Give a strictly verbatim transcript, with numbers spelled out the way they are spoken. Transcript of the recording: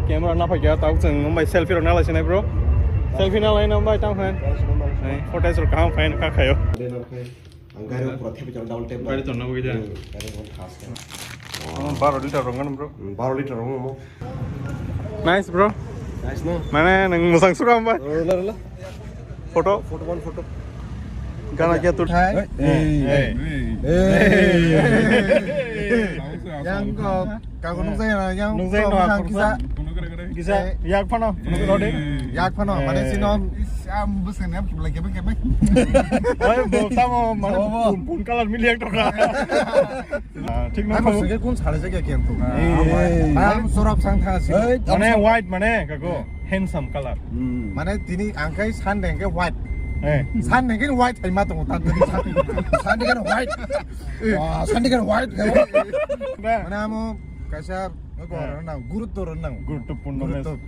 Camera na phai kya, tau chwng mumbai selfie rok na lai sinai, bro. Selfie na lai na mumbai tang fan. Footage rok kaham fan ka khayo. Ang gari o pura thepe chalo, double tap. Gari tonna bagi ja. Hmm, gari o khas khe. Oh, baro liter rong kan, bro? Hmm, baro liter rong mo. Nice, bro. Nice, no? Mane nang musang suka mba? Rola, rola. Photo? Photo, one photo. Gana kya tu? Hey. Hey. Hey. Hey. Yang kok. Kago nukjai na, yang nukjai kok na, yang khorsa. Kisa. Kisa, eh, yak phano, phano rode. Yak phano, mane, eh, sino. Is, am, bwswk ni, am, kibla, kebe, kebe. Oi, bo, tamo, mane, bo, bo. Pun, pun color mili ek toka. Ah, thik na, am, bo. Sege kun sare sege kiyan tu. Eh. Am, am, sorop sang tha si. Eh, mane, white, mane, kago, handsome color. Hmm. Mane, tini ang kai san deng ke white. Eh. San deng ke white hai ma tongo, tan tini san. San deng ke white. Wah, san deng ke white. Mane, amo, Kaisa, eh, rwnang, gurutto rwnang. Guruttopurno message.